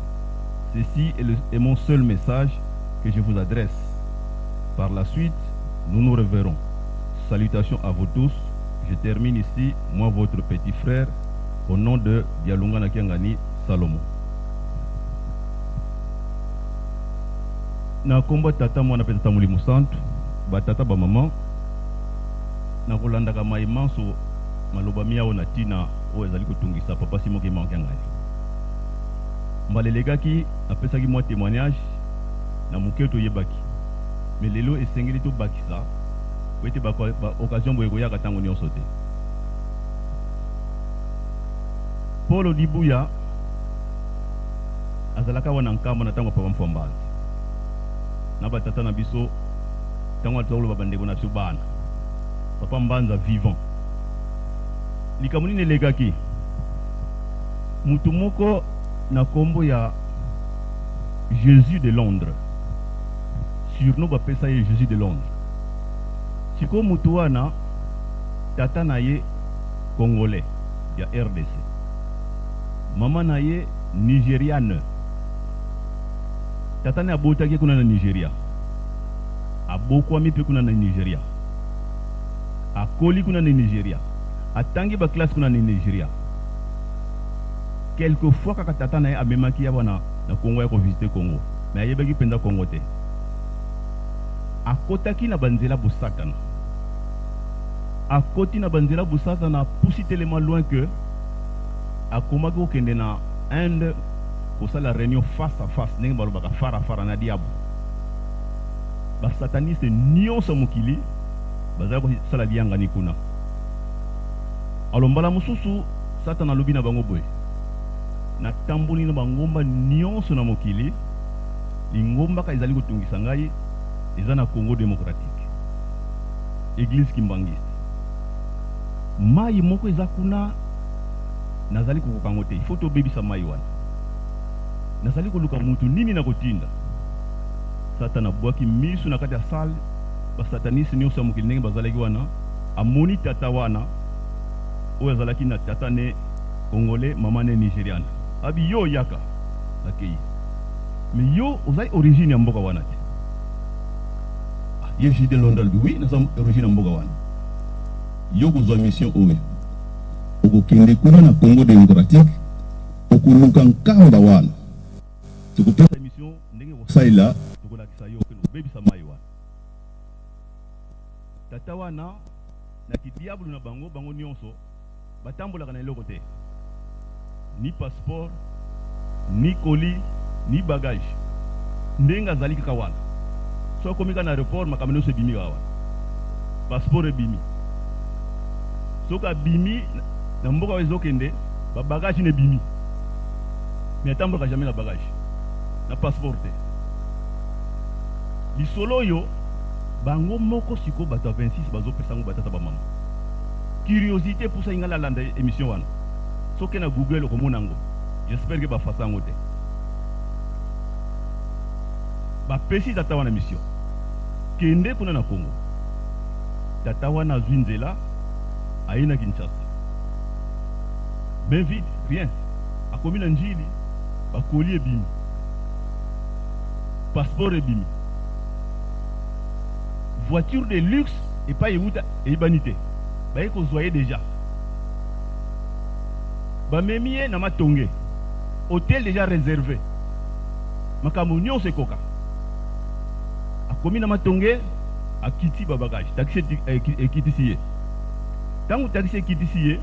Ceci est, est mon seul message que je vous adresse. Par la suite, nous nous reverrons. Salutations à vous tous. Je termine ici, moi votre petit frère, au nom de Dialungana Kiangani Salomon. Na kombo tata mwana mpe tata molimo santu batata bamama na kolandaka maye manso malobami awa na ntina oyo ezali kotungisa papa Simon Kimbangu Kiangani. Mbala elekaki napesaki mwa témoignage na moke toyebaki, mais lelo esengeli tobakisa po ete ba occasion boye ekoyaka ntango nyonso te. Paul Dibuya azalaka wana Nkamba na ntango ya papa Mfwambanza na batata na biso, ntango wana tozakoloba bandeko na biso bana papa Mbanza vivant. Likambo nini elekaki? Mutu moko na kombo ya Jesus de Londres, surnom bapesa ye Jesus de Londres. Sikoyo mutu wana tata na ye congolais ya RDC, mama na ye nigeriane. Tata na ye abotaki ye kuna na Nigeria, abokwami mpe kuna na Nigeria, akoli kuna na Nigeria, atangi ba classe kuna na Nigeria. Quelque fois kaka tata na ye amemaki ye awa na, na Congo ya ko visiter Congo, mais ayebaki mpenza Congo te. Akotaki na ba nzela bosatana, akoti na ba nzela bosatana, apusi tellement loin que akomaki kokende na Inde kosala reunion face à face, ndenge balobaka fara fara na diabo. Ba sataniste nionso ya mokili bazalaki kosala liyangani kuna. Alors mbala mosusu Satana alobi na bango boye, Natamboli na bangomba nionso na mokili, lingomba kaka ezali kotungisa ngai eza na Congo democratique, eglise kimbanguiste. Mayi moko eza kuna nazali kokoka yango te, il faut tobebisa mayi wana. Nazali koluka mutu nini nakotinda. Satana abuaki misu na kati ya salle, ba satanistes nionso ya mokili ndenge bazalaki wana, amoni tata wana oyo azalaki na tata ne congolais, mama ne nigeriane. Abi yo yaka, akeyi. Mais yo ozali origine ya mboka wana te. Ah, ye Jules de Londres alobi oui, naza origine ya mboka wana. Yo kozwa mission oyo, okokende kuna na Congo democratique, okoluka nkamba wana. Tokopesa mission ndenge kosalela, tokolakisa yo okende kobebisa mayi wana. Tata wana na kidiabulu na bango, bango nionso batambolaka na eloko te, ni passeport, ni colis, ni bagage. Ndenge azali kaka wana, soki akomi kaka na aeroport, makambo nionso ebimi kaka wana, passeport ebimi. Soki abimi na mboka oyo ezokende, ba bagage na ebimi, mais atambolaka jamais na bagage, na passeport te. Lisolo oyo bango moko sikoyo bato ya 26 bazopesa yango batata ba mama. Curiosité epusaki ngai nalanda emission wana. Soki na Google okomona yango. J'espère que bafasa yango te. Bapesi tata wana mission. Kende kuna na Congo. Tata wana azwi nzela aye na Kinshasa. Main vide, rien. Akomi na Ndjili, ba colis ebimi. Passeport ebimi. Voiture de luxe epai ewuta eyebani te. Baye kozwa ye dejà. Bamemi ye na Matonge. Hotel dejà reserve. Makambo nionso ekoka. Akomi na Matonge, akiti ba bagages. Taxi ekitisi ye. Tango taxi ekitisi ye,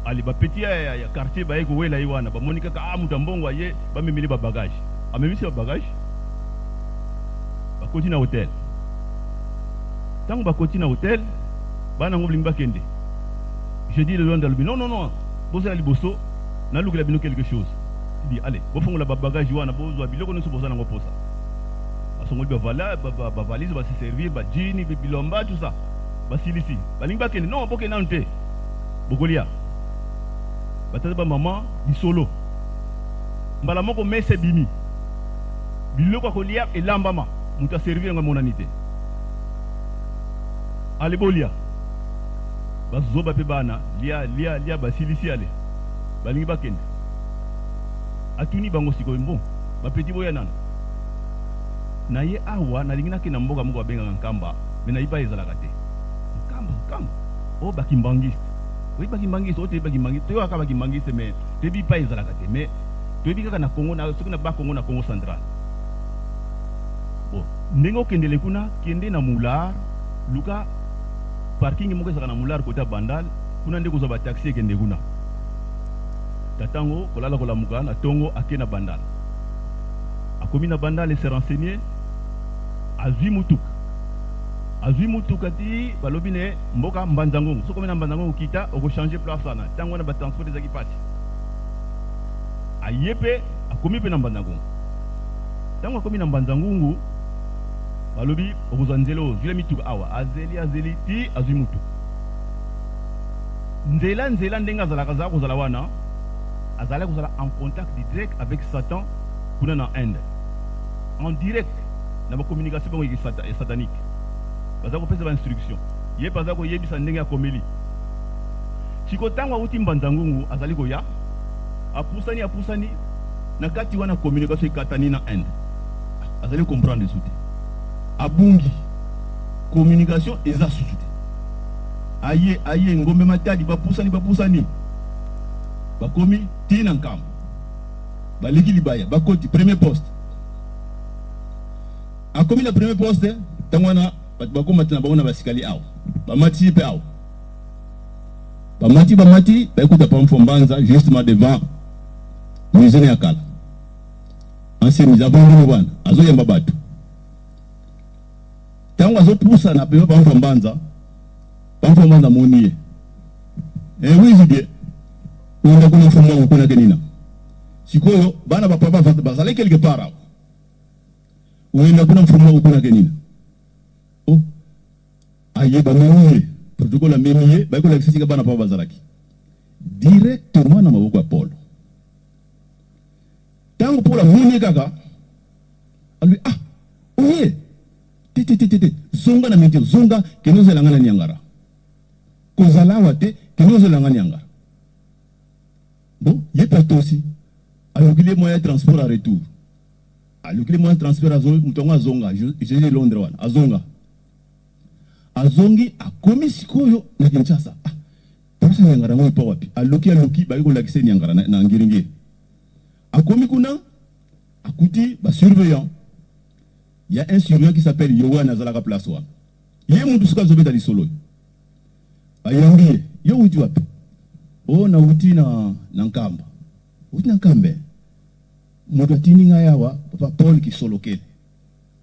allez ba petits ya quartier baye kowela ye wana. Bamoni kaka ah moto ya mbongo aye, bamemeli ba bagages. Amemisi ba bagages, bakoti na hotel. Tango bakoti na hotel, bana yango balingi bakende. Jeudi le Londres alobi non non non, bozala liboso nalukela bino quelque chose. Dit allez, bofongola ba bagages wana, bozwa biloko nyonso boza nango posa. Basongoli ba vala ba, ba valise, ba se servir ba jeans, bilomba tout ça. Basilisi, balingi bakende, non bokende nanu te. Bokolia. Batata ba maman lisolo. Mbala moko mesa ebimi. Biloko ya kolia elambama, moto aservir yango emonani te. Ale bolia. Bazoba pe bana lia lia lia basilisi ale balingi bakende. Atuni bango sikoyo bon ba petit boya nanu. Naye awa nalingi nakende na mboka moko babengaka Nkamba mais nayebi epai ezalaka te. Nkamba Nkamba oh ba kimbanguiste. Oyebi ba kimbanguiste oh toyebi ba kimbanguiste toyokaka kaka ba kimbanguiste mais toyebi epai ezalaka te mais toyebi kaka na Congo na soki na bas Congo na Congo central. Bon ndenge okendele kuna kende na Moulard luka parking moko ezalaka na Moulard kota Bandal kuna nde kozwa ba taxi ekende kuna. Tata ngo kolala kolamuka na tongo ake na Bandal. Akomi na Bandal e se renseigner azwi mutuka. Azwi mutuka ti balobi ne mboka Mbanza Ngungu. Soki okomi na Mbanza Ngungu kita oko changer place wana. Tango wana ba transport ezalaki pasi. Aye pe akomi pe na Mbanza Ngungu. Tango akomi na Mbanza Ngungu balobi okozwa nzela oyo zwila mituka awa. Azeli azeli ti azwi mutuka. Nzela nzela ndenge azalaka azalaka kozala wana azalaki kozala en contact direct avec Satan kuna na Inde. En direct na ba communication bango ya satanique. Baza kopesa ba instruction. Ye pe aza koyebisa ndenge akomeli. Sikoyo tango awuti Mbanza Ngungu azali koya apusani apusani na kati wana communication ekatani na Inde. Azali comprendre lisusu te. Abungi. Communication eza susu te. Aye aye Ngombe Matadi bapusani bapusani bakomi ti na Nkamba. Baleki libaya bakoti premier poste. Akomi na premier poste tango wana bato bakomata na bango na basikali awa. Bamati ye pe awa. Bamati bamati baye kuta pa Mbanza justement devant musée ya kala. Ancien musée avandi wana azoyamba bato. Tango azopusana pe pa Mbanza, pa Mbanza amoni ye. Eh oui Zidie. Onda kuna mfumu kuna kenina. Sikoyo bana ba papa bazali quelque part awa. Oyenda kuna mfumu kuna kenina. Oh aye bamemi ye protocole amemi ye baye kolakisa esika bana papa bazalaki directement na maboko ya Paul. Tango Paul amoni ye kaka alobi ah oye te te te te zonga na minti zonga kende ozela nga na Niangara kozala awa te kende ozela nga Niangara. Bon ye pe atosi alukili ye moyen ya transport ya retour alukili moyen ya transport azo moto yango azonga Jésus Londres wana azonga azongi akomi sikoyo na Kinshasa. Ah place ya Niangara yango epa wapi? Aluki aluki baye kolakisa ye Niangara na, na Ngiringiri. Akomi kuna akuti ba surveillant. Il y a un surveillant qui s'appelle Yohan azalaka place wana. Ye mutu sikoyo azobeta lisolo oyo. Bayambi ye, yo wuti wapi? Oh nawuti na, na Nkamba. Wuti na Nkamba? Moto atindi ngai awa, papa Paul Kisolokele.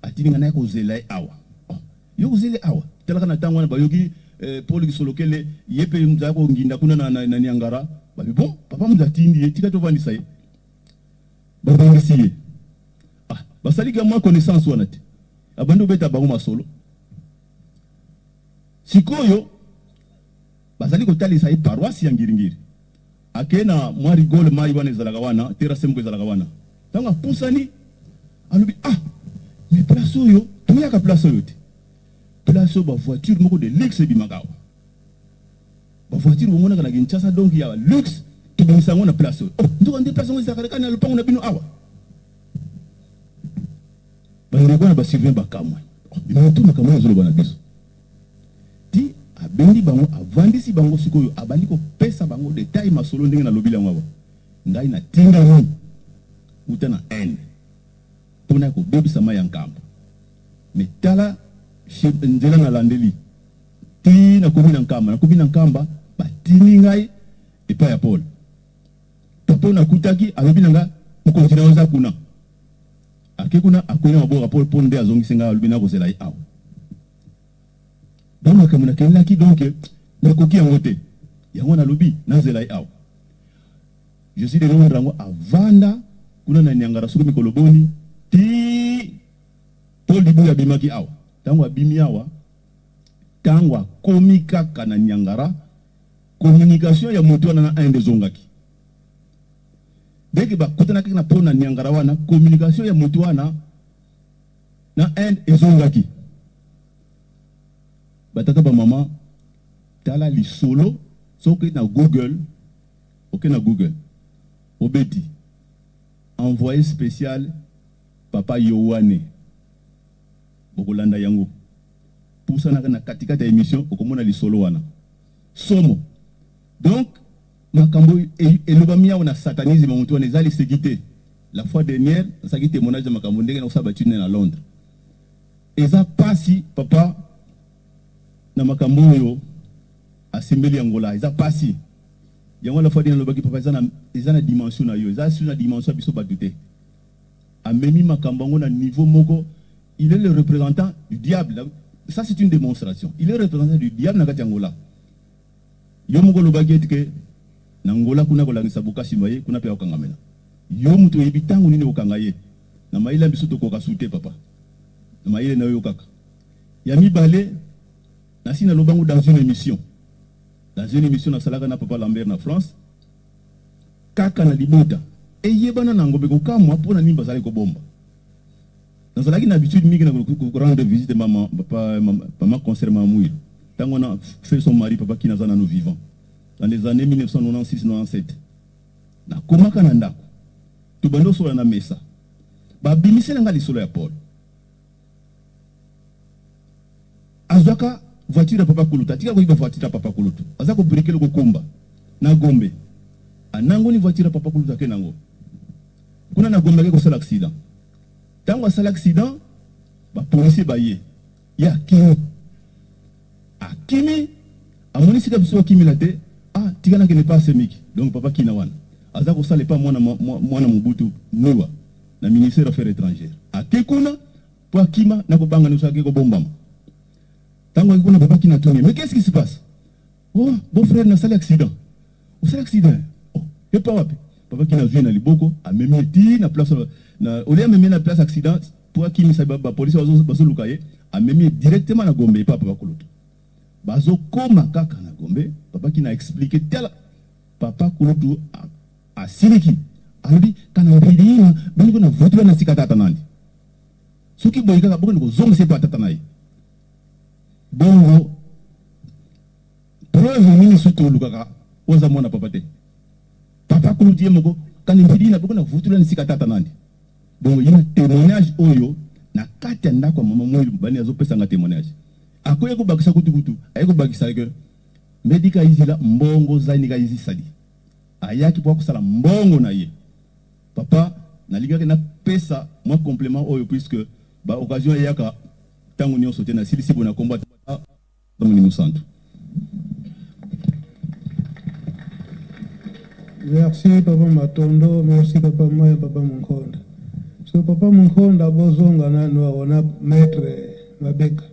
Atindi ngai naya kozela ye awa. Oh, yo kozela ye awa? Talaka na tango wana bayoki eh, Paul Kisolokele ye pe moto azalaki konginda kuna na, na, na Niangara. Babi bon, papa moto atindi ye, tika tovandisa ye. Bavandisi ye. Ah, basali ka mwa connaissance wana te. Abandi kobeta bango masolo. Sikoyo bazali kotalisa ye paroisse ya Ngiringiri. Ake na mwa rigole mayi wana ezalaka wana, terrasse moko ezalaka wana. Tango apusani, alobi ah, mais place oyo toyaka place oyo te. Place oyo ba voiture moko de luxe ebimaka awa. Ba voiture bomonaka na Kinshasa donc ya luxe tobimisa yango na place oyo. Oh, nzoka nde place yango ezalaka kaka na lopango na bino awa. Bandeko wana ba surveillant bakamwe. Oh, mutu makambo oyo azoloba na biso. Ti abendi bango avandisi bango sikoyo abandi kopesa bango detail masolo ndenge nalobeli yango awa. Ngai natindami uta na Inde mpo na kobebisa mayi ya Nkamba. Mais tala nzela nalandeli ti nakomi na Nkamba. Nakomi na Nkamba batindi ngai epai ya Paul. Papa oyo nakutaki alobi na nga mokonzi na yo aza kuna. Ake kuna akwei na maboko ya Paul, Paul nde azongisi ngai alobi nakozela ye awa. Donc makambo nakelelaki donc nakoki yango te. Yango nalobi nazela ye awa. Je suis de Londres yango avanda kuna na Niangara soki mikolo boni ti Paul Dibuya abimaki awa. Tango abimi awa, tango akomi kaka na Niangara, communication ya moto wana na Inde ezongaki. Dès que bakutanaki na Paul na Niangara wana, communication ya moto wana Na Inde ezongaki. Ba tata ba mama tala lisolo soki na Google oke na Google obeti envoye special papa Yowane bokolanda yango pusanaka na katikati ya emission okomona lisolo wana somo donc makambo elobami awa na satanisme ya moto wana eza liseki te. La fois dernière nasalaki temoignage ya makambo ndenge nakosala ba etudes na Londres. Eza pasi papa na makambo oyo asimbeli Angola eza pasi. Yango la fois dernière nalobaki papa eza na eza na dimension na yo eza sur na dimension ya biso batu te. Amemi makambo yango na niveau moko il est le représentant du diable. Ça c'est une démonstration. Il est représentant du diable na kati ya Angola. Yo moko olobaki ete ke na Angola kuna akolangisa bokasi ma ye kuna pe akokangamela. Yo mutu oyebi tango nini okokanga ye? Na mayele na biso tokoka su te papa. Na mayele na yo kaka. Ya mibale, nasi naloba yango dans une emission. Dans une emission nasalaka na papa Lambert na France, kaka na libota eyebana na Ngombe kokamwa pona nini bazalaki kobomba. Nazalaki na habitude mingi na ko rendre visite mama papa mama concert mama Muilu tango wana feu son mari papa Kina aza nanu vivant dans les annees 1996 97 nakomaka na ndako tobandi kosolola na mesa babimisela nga lisolo ya Paul azwaka voiture ya papa kulutu atika koyiba voiture ya papa kulutu aza ko briquer kokumba na Gombe anangoli voiture ya papa kulutu ake nango kuna na Gombe ake kosala accident Tango asali accident ba policiers baye ye akimi akimi amoni esika biso akimela te ah tika nakende epa semiki donc papa kina wana aza kosala epa mwana mwana Mobutu Nua na ministère affaires étrangères ake kuna po akima na kobanga nioso ake kobombama tango ake kuna papa kina atuni mais qu'est-ce qui se passe oh beau frère nasali accident osali accident oh epa wapi papa kina azwi na liboko amemi ye ti na place na olie amemi ye na place accident po akimisa ba, ba policiers bazoluka ye amemi ye directement na Gombe epa papa kulutu bazokoma kaka na Gombe papa kina explique tala papa kulutu asiliki alobi kana mpiliina bino kuna vutu na sika tata nani soki boye kaka bokende kozongisa epa tata na ye bongo Preuve nini soki tolukaka oza mwana papa te papa kulutu ye moko kani mpidi na boko na vutula ni sika tata nandi bongo ye na témoignage oyo na kati ya ndako ya mama Mwilu bani azopesa nga témoignage akoya kobakisa kutu kutu aye kobakisa ke medika izila mbongo zani ka izisali ayaki po akosala mbongo na ye papa nalingaki napesa mwa complément oyo puisque ba occasion eyaka ntango nyonso te nasilisi bo na kombo Molimo Santu. Merci papa Matondo, merci papa Moya, papa Munkonda. So papa Munkonda bozonga nanu awa na maître Mabeka.